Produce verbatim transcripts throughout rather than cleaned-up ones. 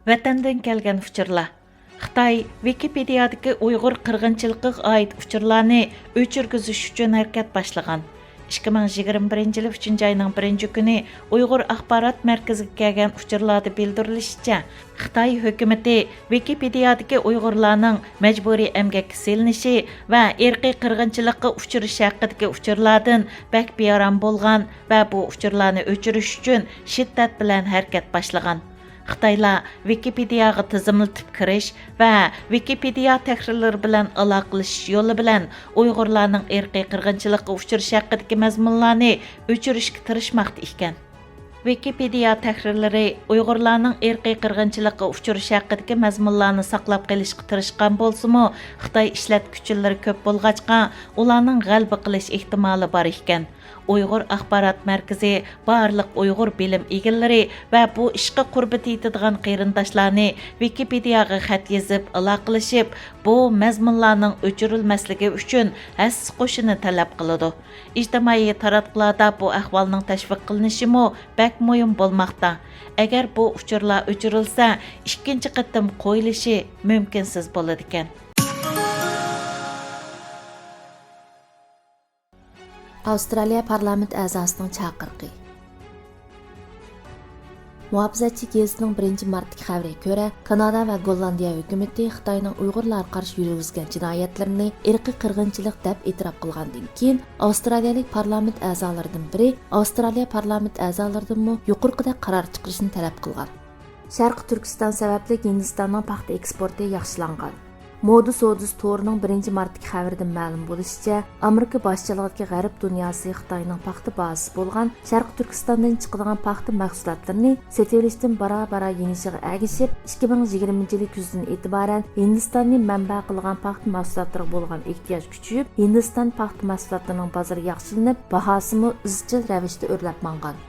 ۋەتەندىن كەلگەن ئۇچۇرلار. خىتاي ۋىكىپېدىيادىكى ئۇيغۇر قىرغىنچىلىقىغا ئائىت ئۇچۇرلارنى ئۆچۈرگۈزۈش ئۈچۈن ھەرىكەت باشلىغان. ئىككى مىڭ يىگىرمە بىرىنچى يىلى ئۈچىنچى ئاينىڭ بىرىنچى كۈنى ئۇيغۇر ئاخبارات مەركىزىگە كەلگەن ئۇچۇرلاردا بىلدۈرۈلۈشىچە، خىتاي ھۆكۈمىتى ۋىكىپېدىيادىكى ئۇيغۇرلارنىڭ مەجبۇرىي ئەمگەككە سېلىنىشى ۋە ئىرقىي قىرغىنچىلىققا ئۇچرىشى ھەققىدىكى ئۇچۇرلاردىن بەك بىئارام بولغان ۋە بۇ ئۇچۇرلارنى ئۆچۈرۈش ئۈچۈن شىددەت بىلەن ھەرىكەت باشلىغان. خىتايلار ۋىكىپېدىياغا تىزىملىتىپ كىرىش ۋە ۋىكىپېدىيا تەھرىرلىرى بىلەن ئالاقىلىشىش يولى بىلەن ئۇيغۇرلارنىڭ ئىرقىي قىرغىنچىلىققا ئۇچرىشى ھەققىدىكى مەزمۇنلارنى ئۆچۈرۈشكە تىرىشماقتا ئىكەن. ۋىكىپېدىيا تەھرىرلىرى ئۇيغۇرلارنىڭ ئىرقىي قىرغىنچىلىققا ئۇچرىشى ھەققىدىكى مەزمۇنلارنى ساقلاپ قېلىشقا تىرىشقان بولسىمۇ، خىتاي ئىشلەتكۈچىلىرى كۆپ بولغاچقا، ئۇلارنىڭ غەلىبە قىلىش ئېھتىمالى بار ئىكەن. ئۇيغۇر ئاخبارات مەركىزى بارلىق ئۇيغۇر بىلىم ئىگىلىرى ۋە بۇ ئىشقا قۇربىتى يېتىدىغان قېرىنداشلارنى ۋىكىپېدىياغا خەت يېزىپ ئالاقىلىشىپ، بۇ مەزمۇنلارنىڭ ئۆچۈرۈلمەسلىكى ئۈچۈن ھەسسە قوشۇنى تەلەپ قىلىدۇ. ئىجتىمائىي تاراتقۇلاردا بۇ ئەھۋالنىڭ تەشۋىق قىلىنىشىمۇ بەك مۇھىم بولماقتا. ئەگەر بۇ ئۇچۇرلار ئۆچۈرۈلسە، ئىككىنچى قېتىم قويۇلۇشى مۇمكىنسىز بولىدىكەن. ئاۋسترالىيە پارلامېنت ئەزاسىنىڭ چاقىرىقى. مۇھاپىزەتچى گېزىتىنىڭ بىرىنچى مارتتىكى خەۋىرىگە كۆرە، كانادا ۋە گوللاندىيە ھۆكۈمىتى خىتاينىڭ ئۇيغۇرلارغا قارشى يۈرگۈزگەن جىنايەتلىرىنى ئىرقىي قىرغىنچىلىق دەپ ئېتىراپ قىلغاندىن كېيىن، ئاۋسترالىيەلىك پارلامېنت ئەزالىرىدىن بىرى ئاۋسترالىيە پارلامېنت ئەزالىرىدىنمۇ يۇقىرىقىدەك قارار چىقىرىشنى تەلەپ قىلغان. شەرقىي تۈركىستان سەۋەبلىك ھىندىستاننىڭ پاختا ئېكسپورتى ياخشىلانغان. مودا سودىسى تورىنىڭ بىرىنچى مارتتىكى خەۋىرىدىن مەلۇم بولۇشىچە، ئامېرىكا باشچىلىقىدىكى غەرب دۇنياسى خىتاينىڭ پاختا بازىسى بولغان شەرقىي تۈركىستاندىن چىقىدىغان پاختا مەھسۇلاتلىرىنى سېتىۋېلىشتىن بارا-بارا يېنىشىغا ئەگىشىپ، ئىككى مىڭ يىگىرمىنچى يىلى كۈزدىن ئېتىبارەن ھىندىستاننى مەنبە قىلغان پاختا مەھسۇلاتلىرىغا بولغان ئېھتىياج كۈچىيىپ، ھىندىستان پاختا مەھسۇلاتلىرىنىڭ بازىرى ياخشىلىنىپ، باھاسىمۇ ئىزچىل رەۋىشتە ئۆرلەپ ماڭغان.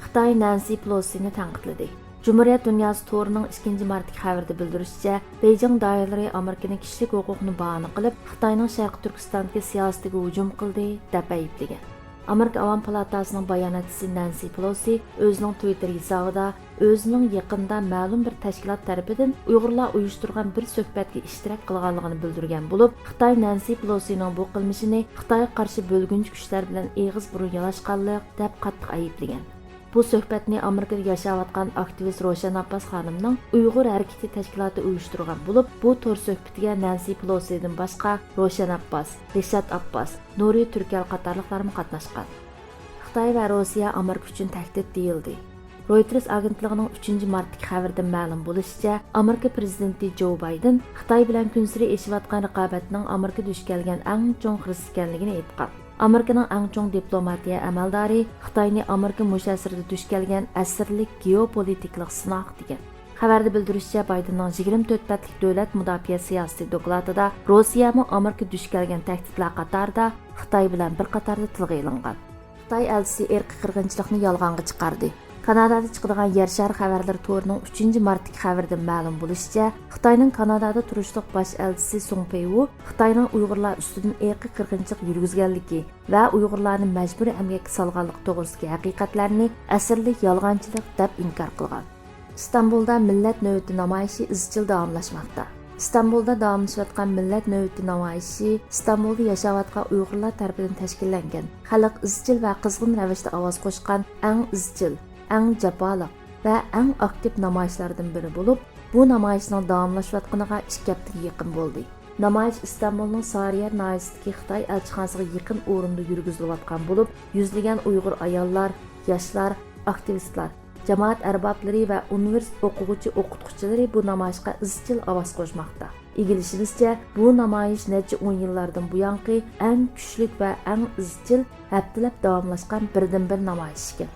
خىتاي نەنسى پېلوسىنى تەنقىدلىدى. جۇمھۇرىيەت دۇنياسى تورىنىڭ ئىككىنچى مارتتىكى خەۋىرىدە بىلدۈرۈشىچە، بېيجىڭ دائىرىلىرى ئامېرىكىنىڭ كىشىلىك ھوقۇقنى باھانە قىلىپ، خىتاينىڭ شەرقىي تۈركىستاندىكى سىياسىتىگە ھۇجۇم قىلدى، دەپ ئەيىبلىگەن. ئامېرىكا ئاۋام پالاتاسىنىڭ باياناتچىسى نەنسى پېلوسى ئۆزىنىڭ تىۋىتتېر ھېسابىدا ئۆزىنىڭ يېقىندا مەلۇم بىر تەشكىلات تەرىپىدىن ئۇيغۇرلار ئۇيۇشتۇرغان بىر سۆھبەتكە ئىشتىراك قىلغانلىقىنى بىلدۈرگەن بولۇپ، خىتاي نەنسى پېلوسىنىڭ بۇ قىلمىشىنى خىتايغا قارشى بۆلگۈنچى كۈچلەر بىلەن ئېغىز بۇرۇن يالاشقانلىق، دەپ قاتتىق ئەيىبلىگەن. بۇ سۆھبەتنى ئامېرىكىدا ياشاۋاتقان ئاكتىۋىست روشەن ئابباس خانىمنىڭ ئۇيغۇر ھەرىكىتى تەشكىلاتى ئۇيۇشتۇرغان بولۇپ، بۇ تور سۆھبىتىگە نەنسى پېلوسىدىن باشقا روشەن ئابباس، رىشات ئابباس، نۇرى تۈركەل قاتارلىقلارمۇ قاتناشقان. خىتاي ۋە روسىيە ئامېرىكا ئۈچۈن تەھدىت دېيىلدى. رويتېرس ئاگېنتلىقىنىڭ ئۈچىنچى مارتتىكى خەۋىرىدىن مەلۇم بولۇشىچە، ئامېرىكا پىرېزىدېنتى جو بايدېن خىتاي بىلەن كۈنسېرى ئېشىۋاتقان رىقابەتنىڭ ئامېرىكا دۇچ كەلگەن ئەڭ چوڭ خىرىس ئىكەنلىكىنى ئېيتقان. ئامېرىكىنىڭ ئەڭ چوڭ دىپلوماتىيە ئەمەلدارى خىتاينى ئامېرىكا مۇشۇ ئەسىردە دۇچ كەلگەن ئەسىرلىك گېئوپولىتىكىلىق سىناق، دېگەن. خەۋەردە بىلدۈرۈشىچە، بايدېننىڭ يىگىرمە تۆت بەتلىك دۆلەت مۇداپىئە سىياسىتى دوكلاتىدا روسىيەمۇ ئامېرىكا دۇچ كەلگەن تەھدىتلەر قاتارىدا خىتاي بىلەن بىر قاتاردا تىلغا ئېلىنغان. خىتاي ئەلچىسى ئىرقىي قىرغىنچىلىقنى يالغانغا چىقاردى. كانادادا چىقىدىغان يەر شارى خەۋەرلىرى تورىنىڭ ئۈچىنچى مارتتىكى خەۋىرىدىن مەلۇم بولۇشىچە، خىتاينىڭ كانادادا تۇرۇشلۇق باش ئەلچىسى سۇڭ پېيۋۇ خىتاينىڭ ئۇيغۇرلار ئۈستىدىن ئىرقىي قىرغىنچىلىق يۈرگۈزگەنلىكى ۋە ئۇيغۇرلارنى مەجبۇرىي ئەمگەككە سالغانلىقى توغرىسىدىكى ھەقىقەتلەرنى ئەسىرلىك يالغانچىلىق دەپ ئىنكار قىلغان. ئىستانبۇلدا مىللەت نۆۋىتى نامايىشى ئىزچىل داۋاملاشماقتا. ئىستانبۇلدا داۋاملىشىۋاتقان مىللەت نۆۋىتى نامايىشى ئىستانبۇلدا ياشاۋاتقان ئۇيغۇرلار تەرىپىدىن تەشكىللەنگەن خەلق ئىزچىل ۋە قىزغىن رەۋىشتە ئاۋاز قوشقان ئەڭ ئىزچىل، ئەڭ جاپالىق ۋە ئەڭ ئاكتىپ نامايىشلاردىن بىرى بولۇپ، بۇ نامايىشنىڭ داۋاملاشىۋاتقىنىغا ئىككى ھەپتىگە يېقىن بولدى. نامايىش ئىستانبۇلنىڭ سارىيەر ناھىيەسىدىكى خىتاي ئەلچىخانىسىغا يېقىن ئورۇندا يۈرگۈزۈلۈۋاتقان بولۇپ، يۈزلىگەن ئۇيغۇر ئاياللار، ياشلار، ئاكتىۋىستلار، جامائەت ئەربابلىرى ۋە ئۇنىۋېرسىتېت ئوقۇغۇچى ئوقۇتقۇچىلىرى بۇ نامايىشقا ئىزچىل ئاۋاز قوشماقتا. ئىگىلىشىمىزچە، بۇ نامايىش نەچچە ئون يىللاردىن بۇيانقى ئەڭ كۈچلۈك ۋە ئەڭ ئىزچىل ھەپتىلەپ داۋاملاشقان بىردىنبىر نامايىش ئىكەن.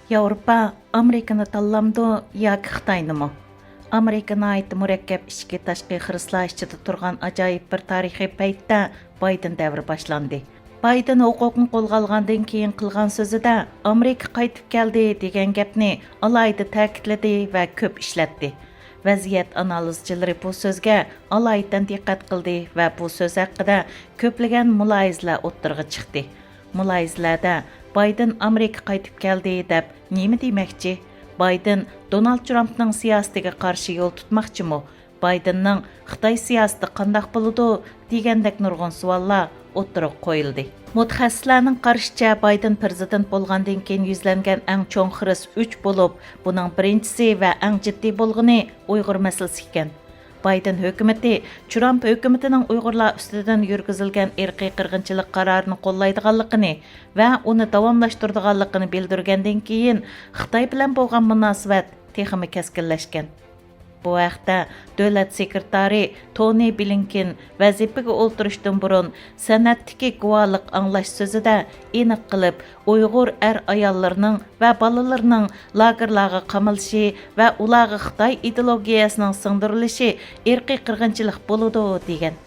ياۋروپا ئامېرىكىنى تاللامدۇ ياكى خىتاينىمۇ؟ ئامېرىكا ناھايىتى مۇرەككەپ ئىچكى، تاشقى خىرىسلار ئىچىدە تۇرغان ئاجايىپ بىر تارىخىي پەيتتە بايدېن دەۋرى باشلاندى. بايدېن ھوقۇقنى قولغا ئالغاندىن كېيىن قىلغان سۆزىدە «ئامېرىكا قايتىپ كەلدى» دېگەن گەپنى ئالاھىدە تەكىتلىدى ۋە كۆپ ئىشلەتتى. ۋەزىيەت ئانالىزچىلىرى بۇ سۆزگە ئالايىتەن دىققەت قىلدى ۋە بۇ سۆز ھەققىدە كۆپلىگەن مۇلاھىزىلەر ئوتتۇرىغا چىقتى. مۇلاھىزىلەردە بايدېن «ئامېرىكا قايتىپ كەلدى» دەپ نېمە دېمەكچى؟ بايدېن دونالد ترامپنىڭ سىياسىتىگە قارشى يول تۇتماقچىمۇ؟ بايدېننىڭ خىتاي سىياسىتى قانداق بولىدۇ؟ دېگەندەك نۇرغۇن سوئاللار ئوتتۇرىغا قويۇلدى. مۇتەخەسسىسلەرنىڭ قارىشىچە، بايدېن پىرېزىدېنت بولغاندىن كېيىن يۈزلەنگەن ئەڭ چوڭ خىرىس ئۈچ بولۇپ، بۇنىڭ بىرىنچىسى ۋە ئەڭ جىددىي بولغىنى ئۇيغۇر مەسىلىسى ئىكەن. بايدېن ھۆكۈمىتى ترامپ ھۆكۈمىتىنىڭ ئۇيغۇرلار ئۈستىدىن يۈرگۈزۈلگەن ئىرقىي قىرغىنچىلىق قارارىنى قوللايدىغانلىقىنى ۋە ئۇنى داۋاملاشتۇرىدىغانلىقىنى بىلدۈرگەندىن كېيىن، خىتاي بىلەن بولغان مۇناسىۋەت تېخىمۇ كەسكىنلەشكەن. بۇ ھەقتە دۆلەت سېكرېتارى تونى بلىنكېن ۋەزىپىگە ئولتۇرۇشتىن بۇرۇن سەنئەتتىكى گۇۋاھلىق ئاڭلاش سۆزىدە ئېنىق قىلىپ، ئۇيغۇر ئەر-ئاياللىرىنىڭ ۋە بالىلىرىنىڭ لاگېرلارغا قامىلىشى ۋە ئۇلارغا خىتاي ئىدېئولوگىيەسىنىڭ سىڭدۈرۈلۈشى ئىرقىي قىرغىنچىلىق بولىدۇ، دېگەن.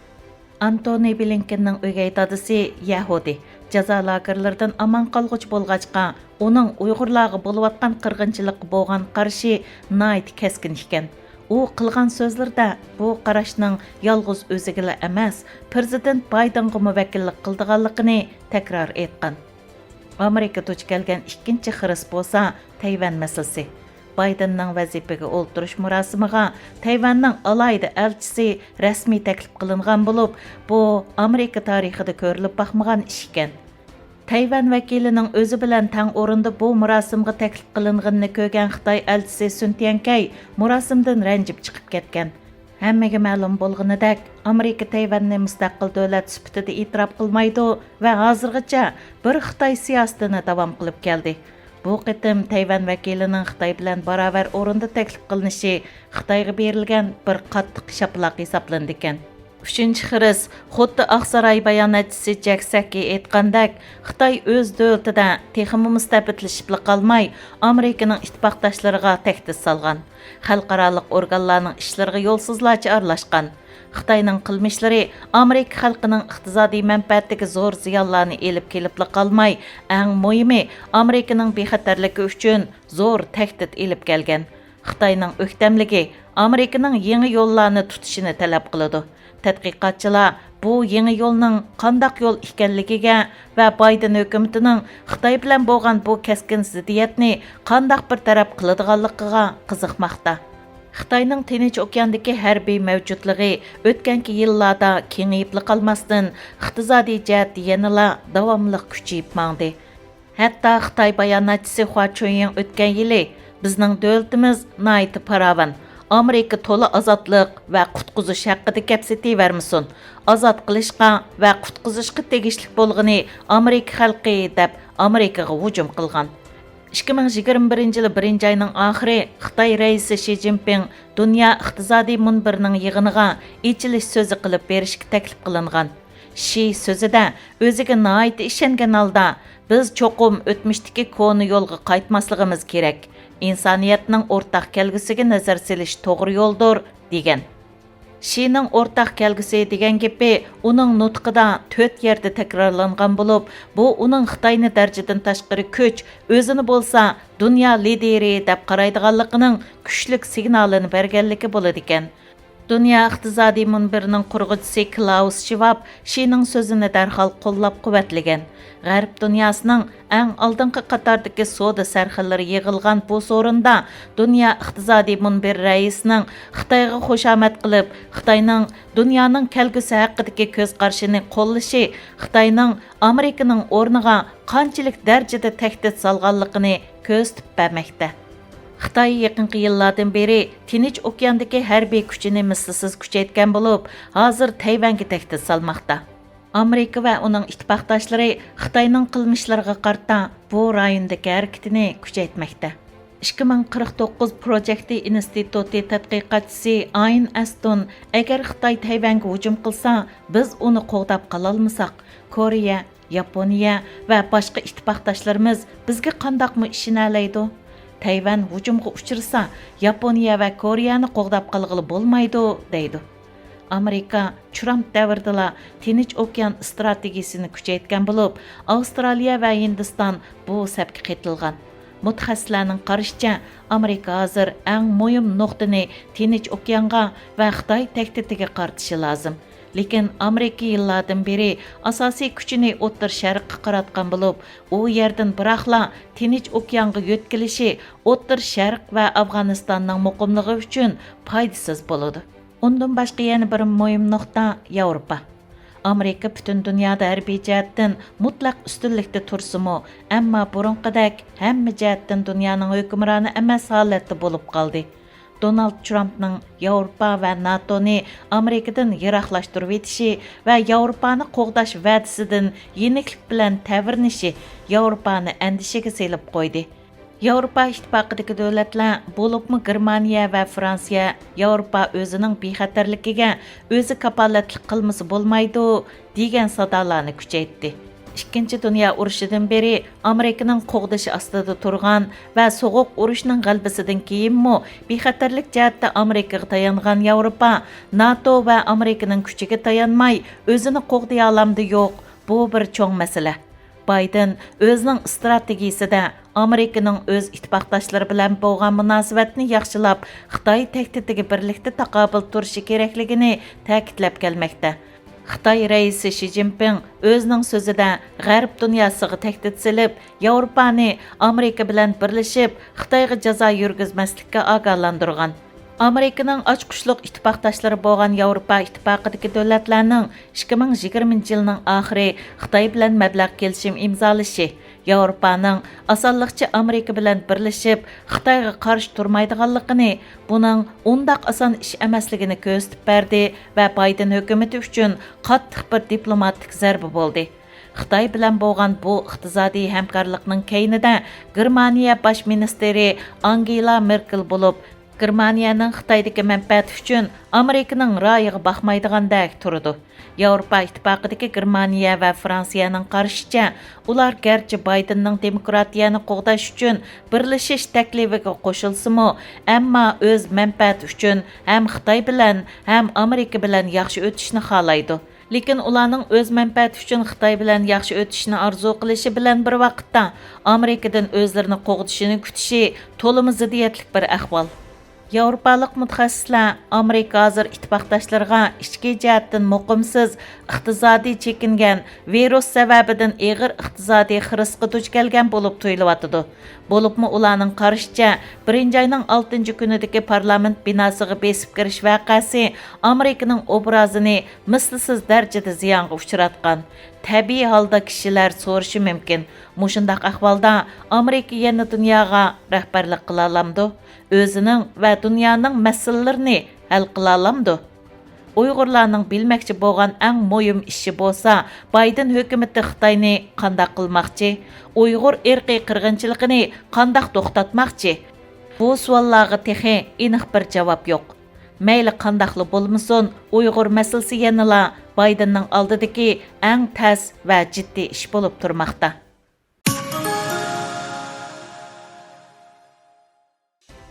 ئانتونى بلىنكېننىڭ ئۆگەي دادىسى يەھۇدىي، جازا لاگېرلىرىدىن ئامان قالغۇچى بولغاچقا، ئۇنىڭ ئۇيغۇرلارغا بولۇۋاتقان قىرغىنچىلىققا بولغان قارىشى ناھايىتى كەسكىن ئىكەن. ئۇ قىلغان سۆزلىرىدە بۇ قاراشنىڭ يالغۇز ئۆزىگىلا ئەمەس، پىرېزىدېنت بايدېنغىمۇ ۋەكىللىك قىلىدىغانلىقىنى تەكرار ئېيتقان. ئامېرىكا دۇچ كەلگەن ئىككىنچى خىرىس بولسا تەيۋەن مەسىلىسى. بايدېننىڭ ۋەزىپىگە ئولتۇرۇش مۇراسىمىغا تەيۋەننىڭ ئالاھىدە ئەلچىسى رەسمىي تەكلىپ قىلىنغان بولۇپ، بۇ ئامېرىكا تارىخىدا كۆرۈلۈپ باقمىغان ئىش ئىكەن. تەيۋەن ۋەكىلىنىڭ ئۆزى بىلەن تەڭ ئورۇندا بۇ مۇراسىمغا تەكلىپ قىلىنغىنىنى كۆرگەن خىتاي ئەلچىسى سۈن تيەنكەي مۇراسىمدىن رەنجىپ چىقىپ كەتكەن. ھەممىگە مەلۇم بولغىنىدەك، ئامېرىكا تەيۋەننى مۇستەقىل دۆلەت سۈپىتىدە ئېتىراپ قىلمايدۇ ۋە ھازىرغىچە بىر خىتاي سىياسىتىنى داۋام قىلىپ كەلدى. بۇ قېتىم تەيۋەن ۋەكىلىنىڭ خىتاي بىلەن باراۋەر ئورۇندا تەكلىپ قىلىنىشى خىتايغا بېرىلگەن بىر قاتتىق شاپىلاق ھېسابلىنىدىكەن. ئۈچىنچى خىرىس، خۇددى ئاقساراي باياناتچىسى جەك سەكى ئېيتقاندەك، خىتاي ئۆز دۆلىتىدە تېخىمۇ مۇستەبىتلىشىپلا قالماي، ئامېرىكىنىڭ ئىتتىپاقداشلىرىغا تەھدىت سالغان، خەلقئارالىق ئورگانلارنىڭ ئىشلىرىغا يولسىزلارچە ئارىلاشقان. خىتاينىڭ قىلمىشلىرى ئامېرىكا خەلقىنىڭ ئىقتىسادىي مەنپەئەتىگە زور زىيانلارنى ئېلىپ كېلىپلا قالماي، ئەڭ مۇھىمى، ئامېرىكىنىڭ بىخەتەرلىكى ئۈچۈن زور تەھدىت ئېلىپ كەلگەن. خىتاينىڭ ئۆكتەملىكى ئامېرىكىنىڭ يېڭى يوللارنى تۇتۇشىنى تەلەپ قىلىدۇ. تەتقىقاتچىلار بۇ يېڭى يولنىڭ قانداق يول ئىكەنلىكىگە ۋە بايدېن ھۆكۈمىتىنىڭ خىتاي بىلەن بولغان بۇ كەسكىن زىددىيەتنى قانداق بىر تەرەپ قىلىدىغانلىقىغا قىزىقماقتا. خىتاينىڭ تىنچ ئوكياندىكى ھەربىي مەۋجۇتلۇقى ئۆتكەنكى يىللاردا كېڭىيىپلا قالماستىن، ئىقتىسادىي جەھەتتە يەنىلا داۋاملىق كۈچىيىپ ماڭدى. ھەتتا خىتاي باياناتچىسى خۇا چۈنيىڭ ئۆتكەن يىلى، «بىزنىڭ دۆلىتىمىز ناھايىتى پاراۋان. ئامېرىكا تولا ئازادلىق ۋە قۇتقۇزۇش ھەققىدە گەپ سېتىۋەرمىسۇن. ئازاد قىلىشقا ۋە قۇتقۇزۇشقا تېگىشلىك بولغىنى ئامېرىكا خەلقى» دەپ، ئامېرىكىغا ھۇجۇم قىلغان. ئىككى مىڭ يىگىرمە بىرىنچى يىلى بىرىنچى ئاينىڭ ئاخىرى خىتاي رەئىسى شى جىنپىڭ دۇنيا ئىقتىسادىي مۇنبىرىنىڭ يىغىنىغا ئېچىلىش سۆزى قىلىپ بېرىشكە تەكلىپ قىلىنغان. شى سۆزىدە ئۆزىگە ناھايىتى ئىشەنگەن ھالدا، «بىز چوقۇم ئۆتمۈشتىكى كونا يولغا قايتماسلىقىمىز كېرەك. ئىنسانىيەتنىڭ ئورتاق كەلگۈسىگە نەزەر سېلىش توغرا يولدۇر» دېگەن. شىنىڭ ئورتاق كەلگۈسى دېگەن گېپى ئۇنىڭ نۇتقىدا تۆت يەردە تەكرارلانغان بولۇپ، بۇ ئۇنىڭ خىتاينى دەرىجىدىن تاشقىرى كۈچ، ئۆزىنى بولسا دۇنيا لىدىرى دەپ قارايدىغانلىقىنىڭ كۈچلۈك سىگنالىنى بەرگەنلىكى بولىدىكەن. دۇنيا ئىقتىسادىي مۇنبىرىنىڭ قۇرغۇچىسى كلاۋس شۋاب شىنىڭ سۆزىنى دەرھال قوللاپ قۇۋۋەتلىگەن. غەرب دۇنياسىنىڭ ئەڭ ئالدىنقى قاتاردىكى سودا سەرخىللىرى يىغىلغان بۇ سورۇندا دۇنيا ئىقتىسادىي مۇنبىرى رەئىسىنىڭ خىتايغا خۇشامەت قىلىپ، خىتاينىڭ دۇنيانىڭ كەلگۈسى ھەققىدىكى كۆز قارىشىنى قوللىشى خىتاينىڭ ئامېرىكىنىڭ ئورنىغا قانچىلىك دەرىجىدە تەھدىت سالغانلىقىنى كۆرسىتىپ بەرمەكتە. خىتاي يېقىنقى يىللاردىن بېرى تىنچ ئوكياندىكى ھەربىي كۈچىنى مىسلىسىز كۈچەيتكەن بولۇپ، ھازىر تەيۋەنگە تەھدىت سالماقتا. ئامېرىكا ۋە ئۇنىڭ ئىتتىپاقداشلىرى خىتاينىڭ قىلمىشلىرىغا قارىتا بۇ رايوندىكى ھەرىكىتىنى كۈچەيتمەكتە. ئىككى مىڭ قىرىق توققۇز پروجېكتى ئىنستىتۇتى تەتقىقاتچىسى ئاين ئەستون، «ئەگەر خىتاي تەيۋەنگە ھۇجۇم قىلسا، بىز ئۇنى قوغداپ قالالمىساق، كورېيە، ياپونىيە ۋە باشقا ئىتتىپاقداشلىرىمىز بىزگە قانداقمۇ ئىشىنەلەيدۇ؟ تەيۋەن ھۇجۇمغا ئۇچرىسا، ياپونىيە ۋە كورېيەنى قوغداپ قالغىلى بولمايدۇ، دەيدۇ. ئامېرىكا ترامپ دەۋرىدىلا تىنچ ئوكيان ئىستراتېگىيىسىنى كۈچەيتكەن بولۇپ، ئاۋسترالىيە ۋە ھىندىستان بۇ سەپكە قېتىلغان. مۇتەخەسسىسلەرنىڭ قارىشىچە، ئامېرىكا ھازىر ئەڭ مۇھىم نۇقتىنى تىنچ ئوكيانغا ۋە خىتاي تەھدىتىگە قارىتىشى لازىم. لېكىن ئامېرىكا يىللاردىن بېرى ئاساسىي كۈچىنى ئوتتۇرا شەرققە قاراتقان بولۇپ، ئۇ يەردىن بىراقلا تىنچ ئوكيانغا يۆتكىلىشى ئوتتۇرا شەرق ۋە ئافغانىستاننىڭ مۇقىملىقى ئۈچۈن پايدىسىز بولىدۇ. ئۇندىن باشقا يەنە بىر مۇھىم نۇقتا ياۋروپا. ئامېرىكا پۈتۈن دۇنيادا ھەربىي جەھەتتىن مۇتلەق ئۈستۈنلۈكتە تۇرسىمۇ، ئەمما بۇرۇنقىدەك ھەممە جەھەتتىن دۇنيانىڭ ھۆكۈمرانى ئەمەس ھالەتتە بولۇپ قالدى. دونالد ترامپنىڭ ياۋروپا ۋە ناتونى ئامېرىكىدىن يىراقلاشتۇرۇۋېتىشى ۋە ياۋروپانى قوغداش ۋەدىسىدىن يېنىكلىك بىلەن تەۋرىنىشى ياۋروپانى ئەندىشىگە سېلىپ قويدى. ياۋروپا ئىتتىپاقىدىكى دۆلەتلەر، بولۇپمۇ گېرمانىيە ۋە فرانسىيە، ياۋروپا ئۆزىنىڭ بىخەتەرلىكىگە ئۆزى كاپالەتلىك قىلمىسا بولمايدۇ، دېگەن سادالارنى كۈچەيتتى. ئىككىنچى دۇنيا ئۇرۇشىدىن بېرى ئامېرىكىنىڭ قوغدىشى ئاستىدا تۇرغان ۋە سوغۇق ئۇرۇشنىڭ غەلىبىسىدىن كېيىنمۇ بىخەتەرلىك جەھەتتە ئامېرىكىغا تايانغان ياۋروپا، ناتو ۋە ئامېرىكىنىڭ كۈچىگە تايانماي، ئۆزىنى قوغدىيالامدۇ يوق، بۇ بىر چوڭ مەسىلە. بايدېن ئۆزىنىڭ ئىستراتېگىيىسىدە ئامېرىكىنىڭ ئۆز ئىتتىپاقداشلىرى بىلەن بولغان مۇناسىۋەتنى ياخشىلاپ، خىتاي تەھدىتىگە بىرلىكتە تاقابىل تۇرۇشى كېرەكلىكىنى تەكىتلەپ كەلمەكتە. خىتاي رەئىسى شى جىنپىڭ ئۆزىنىڭ سۆزىدە غەرب دۇنياسىغا تەھدىت سېلىپ، ياۋروپانى ئامېرىكا بىلەن بىرلىشىپ، خىتايغا جازا يۈرگۈزمەسلىككە ئاگاھلاندۇرغان. ئامېرىكىنىڭ ئاچقۇچلۇق ئىتتىپاقداشلىرى بولغان ياۋروپا ئىتتىپاقىدىكى دۆلەتلەرنىڭ ئىككى مىڭ يىگىرمىنچى يىلنىڭ ئاخىرى خىتاي بىلەن مەبلەغ كېلىشىم ئىمزالىشى، ياۋروپانىڭ ئاسانلىقچە ئامېرىكا بىلەن بىرلىشىپ، خىتايغا قارشى تۇرمايدىغانلىقىنى، بۇنىڭ ئۇنداق ئاسان ئىش ئەمەسلىكىنى كۆرسىتىپ بەردى ۋە بايدېن ھۆكۈمىتى ئۈچۈن قاتتىق بىر دىپلوماتىك زەربە بولدى. خىتاي بىلەن بولغان بۇ ئىقتىسادىي ھەمكارلىقنىڭ كەينىدە گېرمانىيە باش مىنىستىرى ئانگېلا مېركېل بولۇپ، گېرمانىيەنىڭ خىتايدىكى مەنپەئەتى ئۈچۈن ئامېرىكىنىڭ رايىغا باقمايدىغاندەك تۇرىدۇ. ياۋروپا ئىتتىپاقىدىكى گېرمانىيە ۋە فرانسىيەنىڭ قارىشىچە، ئۇلار گەرچە بايدېننىڭ دېموكراتىيەنى قوغداش ئۈچۈن بىرلىشىش تەكلىپىگە قوشۇلسىمۇ، ئەمما ئۆز مەنپەئەتى ئۈچۈن ھەم خىتاي بىلەن، ھەم ئامېرىكا بىلەن ياخشى ئۆتۈشنى خالايدۇ. لېكىن ئۇلارنىڭ ئۆز مەنپەئەتى ئۈچۈن خىتاي بىلەن ياخشى ئۆتۈشنى ئارزۇ قىلىشى بىلەن بىر ۋاقىتتا، ئامېرىكىدىن ئۆزلىرىنى قوغدىشىنى كۈتۈشى تولىمۇ زىددىيەتلىك بىر ئەھۋال. ياۋروپالىق مۇتەخەسسىسلەر ئامېرىكا ھازىر ئىتتىپاقداشلىرىغا ئىچكى جەھەتتىن مۇقىمسىز، ئىقتىسادىي چېكىنگەن، ۋىرۇس سەۋەبىدىن ئېغىر ئىقتىسادىي خىرىسقا دۇچ كەلگەن بولۇپ تۇيۇلۇۋاتىدۇ. بولۇپمۇ ئۇلارنىڭ قارىشىچە، بىرىنچى ئاينىڭ ئالتىنچى كۈنىدىكى پارلامېنت بىناسىغا بېسىپ كىرىش ۋەقەسى ئامېرىكىنىڭ ئوبرازىنى مىسلىسىز دەرىجىدە زىيانغا ئۇچراتقان. تەبىئىي ھالدا كىشىلەر سورىشى مۇمكىن، مۇشۇنداق ئەھۋالدا ئامېرىكا يەنە دۇنياغا رەھبەرلىك قىلالامدۇ؟ ئۆزىنىڭ ۋە دۇنيانىڭ مەسىلىلىرىنى ھەل قىلالامدۇ؟ ئۇيغۇرلارنىڭ بىلمەكچى بولغان ئەڭ مۇھىم ئىشى بولسا، بايدېن ھۆكۈمىتى خىتاينى قانداق قىلماقچى؟ ئۇيغۇر ئىرقىي قىرغىنچىلىقىنى قانداق توختاتماقچى؟ بۇ سوئاللارغا تېخى ئېنىق بىر جاۋاب يوق. مەيلى قانداقلا بولمىسۇن، ئۇيغۇر مەسىلىسى يەنىلا بايدېننىڭ ئالدىدىكى ئەڭ تەس ۋە جىددىي ئىش بولۇپ تۇرماقتا.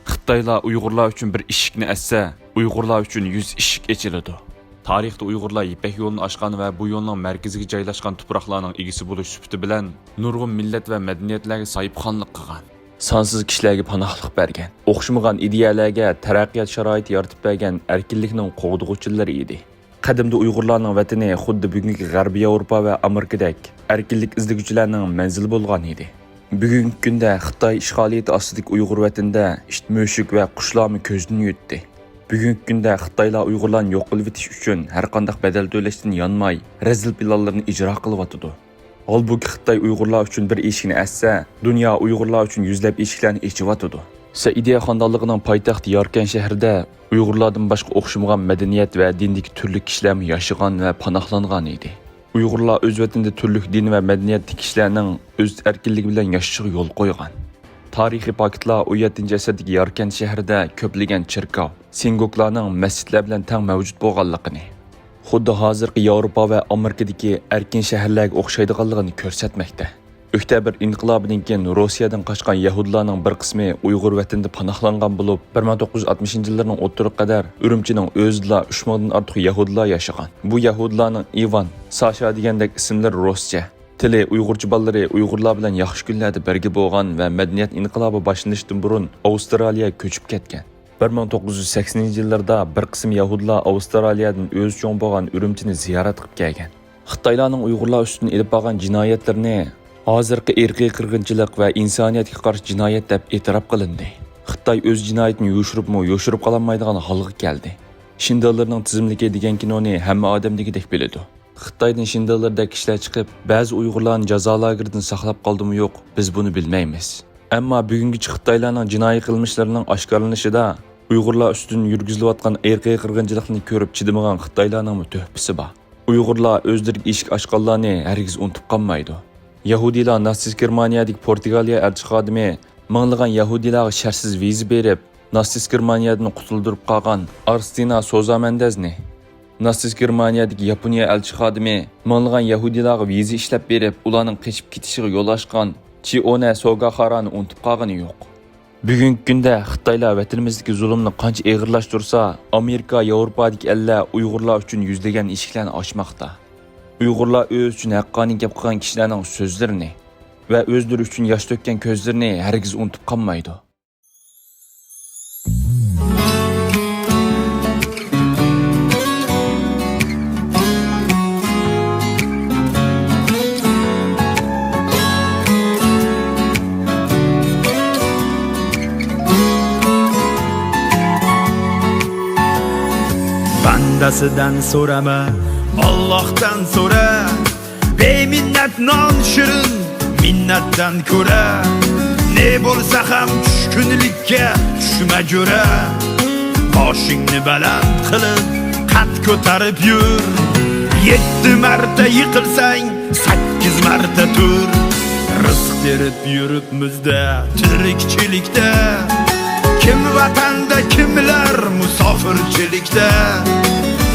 خىتايلار ئۇيغۇرلار ئۈچۈن بىر ئىشىكنى ئەتسە، ئۇيغۇرلار ئۈچۈن يۈز ئىشىك ئېچىلىدۇ. تارىختا ئۇيغۇرلار يىپەك يولىنى ئاشقان ۋە بۇ يولنىڭ مەركىزىگە جايلاشقان تۇپراقلارنىڭ ئىگىسى بولۇش سۈپىتى بىلەن نۇرغۇن مىللەت ۋە مەدەنىيەتلەرگە ساھىبخانلىق قىلغان. سانسىز كىشىلەرگە پاناھلىق بەرگەن. ئوخشىمىغان ئىدىيەلەرگە تەرەققىيات شارائىتى يارىتىپ بەرگەن ئەركىنلىكنىڭ قوغدىغۇچىلىرى ئىدى. قەدىمدە ئۇيغۇرلارنىڭ ۋەتىنى خۇددى بۈگۈنكى غەربىي ياۋروپا ۋە ئامېرىكىدەك ئەركىنلىك ئىزدىگۈچىلەرنىڭ مەنزىلى بولغان ئىدى. بۈگۈنكى كۈندە خىتاي ئىشغالىيىتى ئاستىدىكى ئۇيغۇر ۋەتىنىدە ئىت، مۈشۈك ۋە قۇشلارمۇ كۆزدىن يىتتى. بۈگۈنكى كۈندە خىتايلار ئۇيغۇرلارنى يوق قىلىۋېتىش ئۈچۈن ھەرقانداق بەدەل تۆلەشتىن يانماي، رەزىل پىلانلىرىنى ئىجرا قىلىۋاتىدۇ. ھالبۇكى، خىتاي ئۇيغۇرلار ئۈچۈن بىر ئىشىكنى ئەتسە، دۇنيا ئۇيغۇرلار ئۈچۈن يۈزلەپ ئىشىكلەرنى ئېچىۋاتىدۇ. سەئىدىيە خانلىقىنىڭ پايتەختى ياركەن شەھىرىدە ئۇيغۇرلاردىن باشقا ئوخشىمىغان مەدەنىيەت ۋە دىندىكى تۈرلۈك كىشىلەرمۇ ياشىغان ۋە پاناھلانغان ئىدى. ئۇيغۇرلار ئۆز ۋەتىنىدە تۈرلۈك دىن ۋە مەدەنىيەتتىكى كىشىلەرنىڭ ئۆز ئەركىنلىكى بىلەن ياشىشىغا يول قويغان. تارىخىي پاكىتلار ئون يەتتىنچى ئەسىردىكى ياركەنت شەھىرىدە كۆپلىگەن چېركاۋ، سىنگوگلارنىڭ مەسچىتلەر بىلەن تەڭ مەۋجۇت بولغانلىقىنى، خۇددى ھازىرقى ياۋروپا ۋە ئامېرىكىدىكى ئەركىن شەھەرلەرگە ئۆخشەيدىغانلىقىنى كۆرسەتمەكتە. ئۆكتەبىر ئىنقىلابىدىن كېيىن روسىيەدىن قاچقان يەھۇدىيلارنىڭ بىر قىسمى ئۇيغۇر ۋەتىنىدە پاناھلانغان بولۇپ، بىر مىڭ توققۇز يۈز ئاتمىشىنچى يىللارنىڭ ئوتتۇرىغا قەدەر ئۈرۈمچىنىڭ ئۆزىدىلا ئۈچ مىڭدىن ئارتۇق يەھۇدىيلار ياشىغان. بۇ يەھۇدىيلارنىڭ ئىۋان، ساشا دېگەندەك ئىسىملىرى رۇسچە. تىلى ئۇيغۇرچە بالىلىرى ئۇيغۇرلار بىلەن ياخشى كۈنلەردە بىرگە بولغان ۋە مەدەنىيەت ئىنقىلابى باشلىنىشتىن بۇرۇن ئاۋسترالىيەگە كۆچۈپ كەتكەن. بىر مىڭ توققۇز يۈز سەكسىنىنچى يىللاردا بىر قىسىم يەھۇدىيلار ئاۋسترالىيەدىن ئۆزى چوڭ بولغان ئۈرۈمچىنى زىيارەت قىلىپ كەلگەن. خىتايلارنىڭ ئۇيغۇرلار ئۈستىدىن ئېلىپ بارغان جىنايەتلىرىنى ھازىرقى ئىرقىي قىرغىنچىلىق ۋە ئىنسانىيەتكە قارشى جىنايەت دەپ ئېتىراپ قىلىندى. خىتاي ئۆز جىنايىتىنى يوشۇرۇپمۇ يوشۇرۇپ قالالمايدىغان ھالغا كەلدى. شىندېرلېرنىڭ تىزىملىكى دېگەن كىنونى ھەممە ئادەم دېگۈدەك بىلىدۇ. خىتايدىن شىندېرلېردەك كىشىلەر چىقىپ، بەزى ئۇيغۇرلارنى جازا لاگېرىدىن ساقلاپ قالدىمۇ يوق، بىز بۇنى بىلمەيمىز. ئەمما بۈگۈنگىچە خىتايلارنىڭ جىنايى قىلمىشلىرىنىڭ ئاشكارىلىنىشىدا ئۇيغۇرلار ئۈستىدىن يۈرگۈزۈلۈۋاتقان ئىرقىي قىرغىنچىلىقنى كۆرۈپ چىدىمىغان خىتايلارنىڭمۇ تۆھپىسى بار. ئۇيغۇرلار ئۆزلىرىگە ئىشىك ئاچقانلارنى ھەرگىز ئۇنتۇپ قالمايدۇ. يەھۇدىيلار ناتسىست گېرمانىيەدىكى پورتۇگالىيە ئەلچى خادىمى مىڭلىغان يەھۇدىيلارغا شەرتسىز ۋىزا بېرىپ، ناتسىست گېرمانىيەدىن قۇتۇلدۇرۇپ قالغان ئارستىنا سوزا مەندەزنى، ناتسىست گېرمانىيەدىكى ياپونىيە ئەلچى خادىمى مىڭلىغان يەھۇدىيلارغا ۋىزا ئىشلەپ بېرىپ، ئۇلارنىڭ قېچىپ كېتىشىگە يول ئاچقان چىئونە سوگاخارانى ئۇنتۇپ قالغىنى يوق. بۈگۈنكى كۈندە خىتايلار ۋەتىنىمىزدىكى زۇلۇمنى قانچە ئېغىرلاشتۇرسا، ئامېرىكا، ياۋروپادىكى ئەللەر ئۇيغۇرلار ئۈچۈن يۈزلىگەن ئىشىكلەرنى ئاچماقتا. ئۇيغۇرلار ئۆزى ئۈچۈن ھەققانىي گەپ قىلغان كىشىلەرنىڭ سۆزلىرىنى ۋە ئۆزلىرى ئۈچۈن ياش تۆككەن كۆزلىرىنى ھەرگىز ئۇنتۇپ قالمايدۇ. بەندىسىدىن سورىما، ئاللاھتىن سورا. بىمىننەت نان شېرىن، مىننەتتىن كۆرە. نە بولسا ھەم چۈشكۈنلۈككە چۈشمە جۆرە. باشىڭنى بەلەند قىلىپ، قەد كۆتۈرۈپ يۈر. يەتتە مەرتە يىقىلساڭ، سەككىز مەرتە تۇر. رىزىق تېرىپ يۈرۈپ مىزدا تىرىكچىلىكتە، كىم ۋەتەندە، كىملەر مۇساپىرچىلىكتە.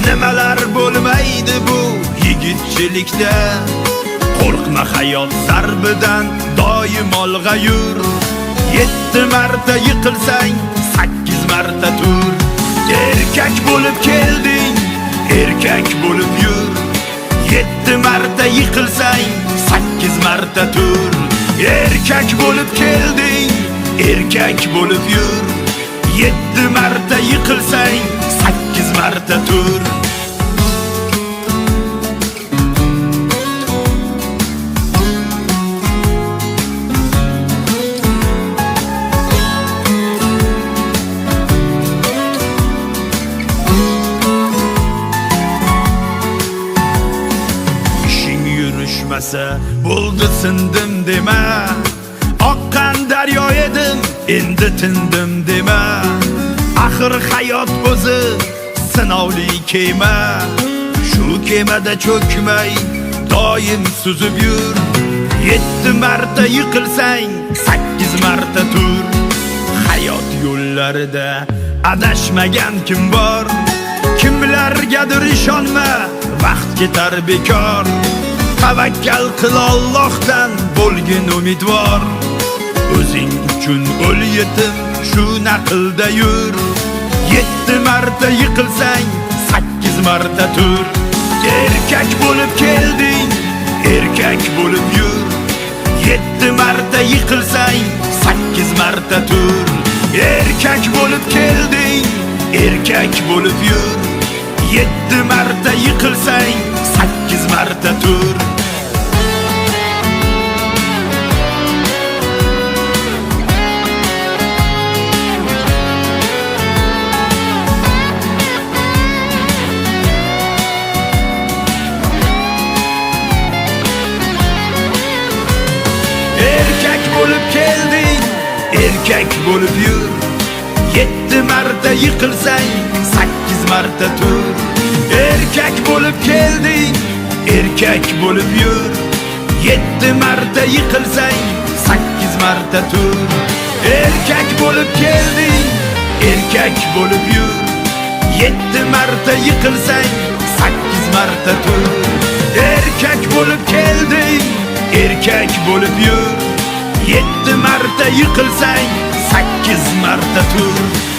نېمىلەر بولمايدۇ بۇ يىگىتچىلىكتە. قورقما ھايات زەربىدىن، دائىم ئالغا يۈر. يەتتە مەرتە يىقىلساڭ، سەككىز مەرتە تۇر. ئەركەك بولۇپ كەلدىڭ، ئەركەك بولۇپ يۈر. يەتتە مەرتە يىقىلساڭ، سەككىز مەرتە تۇر. ئەركەك بولۇپ كەلدىڭ، ئەركەك بولۇپ يۈر. يەتتە مەرتە يىقىلساڭ، سەككىز مەرتە تۇر. ئىشىڭ يۈرۈشمىسە، بولدى سىندىم دېمە. ئاققان دەريا ئىدىم، ئەمدى تىندىم دېمە. ئاخىر ھايات ئۆزى سىناۋلىق كېمە. شۇ كېمىدە چۆكمەي، دائىم سۈزۈپ يۈر. يەتتە مەرتە يىقىلساڭ، سەككىز مەرتە تۇر. ھايات يوللىرىدا ئاداشمىغان كىم بار؟ كىملەرگىدۇر ئىشەنمە، ۋاقىت كېتەر بىكار. تەۋەككەل قىل ئاللاھتىن، بولغىن ئۈمىدۋار. ئۆزۈڭ ئۈچۈن ئۆل يېتىم، شۇ نەقىلدە يۈر. يەتتە مەرتە يىقىلساڭ، سەككىز مەرتە تۇر. ئەركەك بولۇپ كەلدىڭ، ئەركەك بولۇپ يۈر. يەتتە مەرتە يىقىلساڭ، سەككىز مەرتە تۇر. ئەركەك بولۇپ كەلدىڭ، ئەركەك بولۇپ يۈر. يەتتە مەرتە يىقىلساڭ، سەككىز مەرتە تۇر. ئەركەك بولۇپ كەلدىڭ، ئەركەك بولۇپ يۈر. يەتتە مەرتە يىقىلساڭ، سەككىز مەرتە تۇر. ئەركەك بولۇپ كەلدىڭ، ئەركەك بولۇپ يۈر. يەتتە مەرتە يىقىلساڭ، سەككىز مەرتە تۇر. ئەركەك بولۇپ كەلدىڭ، ئەركەك بولۇپ يۈر. يەتتە مەرتە يىقىلساڭ، سەككىز مەرتە تۇر. ئەركەك بولۇپ كەلدىڭ، ئەركەك بولۇپ يۈر. يەتتە مەرتە يىقىلساڭ، سەككىز مەرتە تۇر.